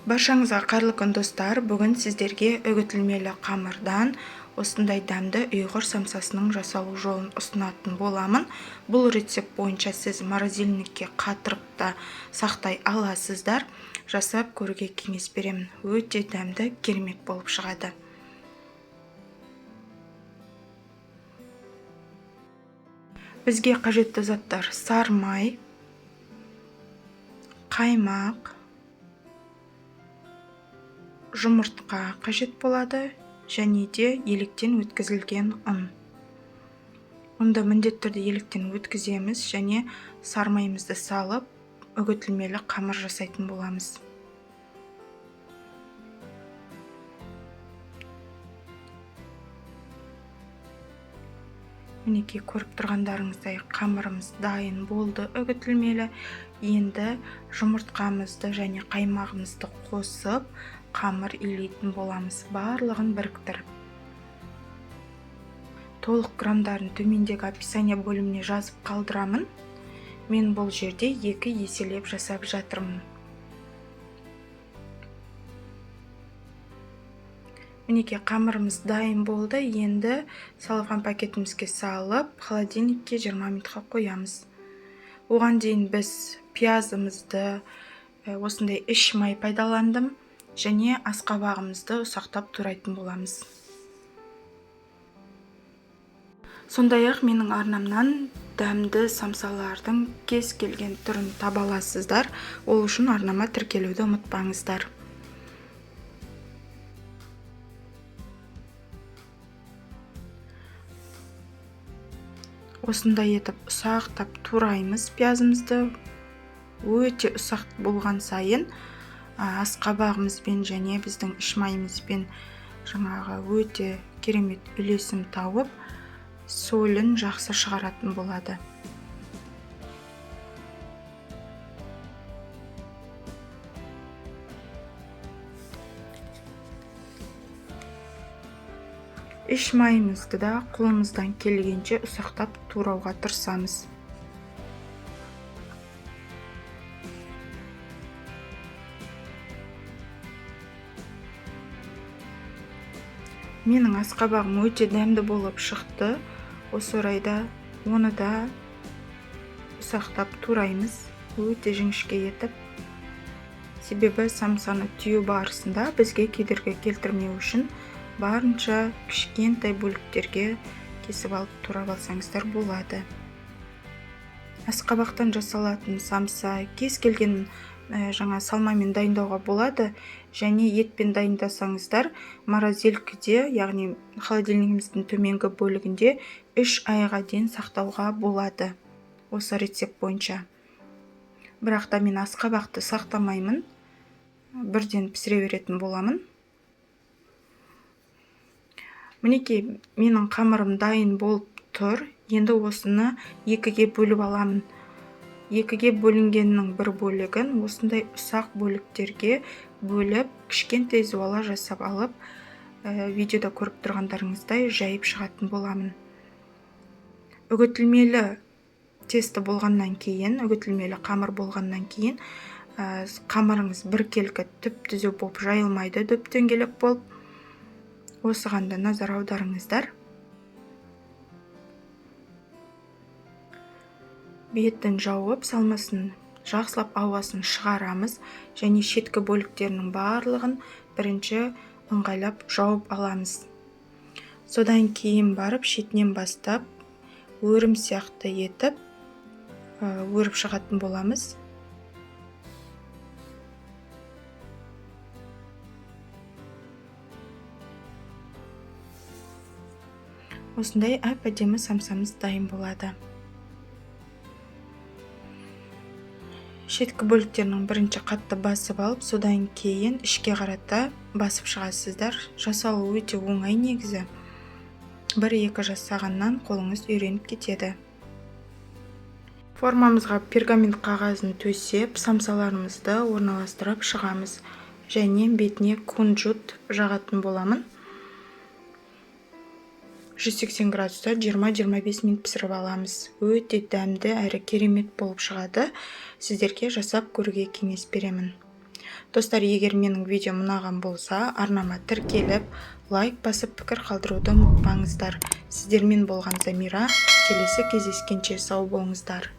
Баршаңызға қайырлы күн, достар! Бүгін сіздерге үгітілмелі қамырдан осындай дәмді ұйғыр самсасының жасалу жолын ұсынатын боламын. Бұл рецепт бойынша сіз морозильникке қатырып та сақтай аласыздар. Жасап көруге кеңес беремін. Өте дәмді, керемет болып шығады. Бізге қажетті заттар: сары май, қаймақ, жұмыртқа қажет болады және де електен өткізілген ұн. Ұнды міндетті түрде електен өткіземіз және сары майымызды салып, үгітілмелі қамыр жасайтын боламыз. Мінекей, көріп тұрғандарыңыздай, қамырымыз дайын болды, үгітілмелі. Енді жұмыртқамызды және қаймағымызды қосып, қамыр илейтін боламыз, барлығын біріктіріп. Толық грамдарын төмендегі описание бөліміне жазып қалдырамын. Мен бұл жерде 2 еселеп жасап жатырмын. Мінекей, қамырымыз дайын болды. Енді салған пакетімізге салып, холодильникке 20 минутқа қоямыз. Оған дейін біз пиязымызды, осындай іш май пайдаландым, және асқабағымызды ұсақтап турайтын боламыз. Сондай-ақ менің арнамнан дәмді самсалардың кез келген түрін таба аласыздар. Ол үшін арнама тіркелуді ұмытпаңыздар. Осындай етіп ұсақтап тураймыз пиязымызды. Өте ұсақ болған сайын асқабағымызбен және біздің іш майымызбен жаңағы өте керемет үйлесім тауып, сөлін жақсы шығаратын болады. Іш майымызды да қолымыздан келгенше ұсақтап турауға тырысамыз. Менің асқабағым өте дәмді болып шықты. Осы орайда оны да ұсақтап тураймыз, өте жіңішке етіп. Себебі самсаны түю барысында бізге кедергі келтірмеу үшін барынша кішкентай бөліктерге кесіп алып турап алсаңыздар болады. Асқабақтан жасалатын самса кез келген жаңа салмамен дайындауға болады және етпен дайындасаңыздар морозилкіде, яғни холодильнигіміздің төменгі бөлігінде 3 айға дейін сақтауға болады осы рецепт бойынша. Бірақ та мен асқабақты сақтамаймын, бірден пісіре беретін боламын. Мінекей, менің қамырым дайын болып тұр. Енді осыны екіге бөліп аламын. Екіге бөлінгеннің бір бөлігін осындай ұсақ бөліктерге бөліп, кішкентай зуала жасап алып, видеода көріп тұрғандарыңыздай жайып шығатын боламын. Үгітілмелі тесто болғаннан кейін, үгітілмелі қамыр болғаннан кейін, қамырыңыз біркелкі түп-түзу болып жайылмайды, дөп-дөңгелек болып. Осыған да назар аударыңыздар. Бетін жауып, салмасын жақсылап ауасын шығарамыз және шеткі бөліктерінің барлығын бірінші ыңғайлап жауып аламыз. Содан кейін барып шетінен бастап өрім сияқты етіп, өріп шығатын боламыз. Осындай әп-әдемі самсамыз дайын болады. Шеткі бөліктерінің бірінші қатты басып алып, содан кейін ішке қарата басып шығасыздар. Жасалу өте оңай негізі. Бір-екі жасағаннан қолыңыз үйреніп кетеді. Формамызға пергамент қағазын төсеп, самсаларымызды орналастырып шығамыз. Және бетіне кунжут жағатын боламын. 180 градуста 20-25 минут пісіріп аламыз. Өте дәмді әрі керемет болып шығады. Сіздерге жасап көруге кеңес беремін. Достар, егер менің видеом ұнаған болса, арнама тіркеліп, лайк басып, пікір қалдыруды ұмытпаңыздар. Сіздермен болған Замира. Келесі кездескенше сау болыңыздар.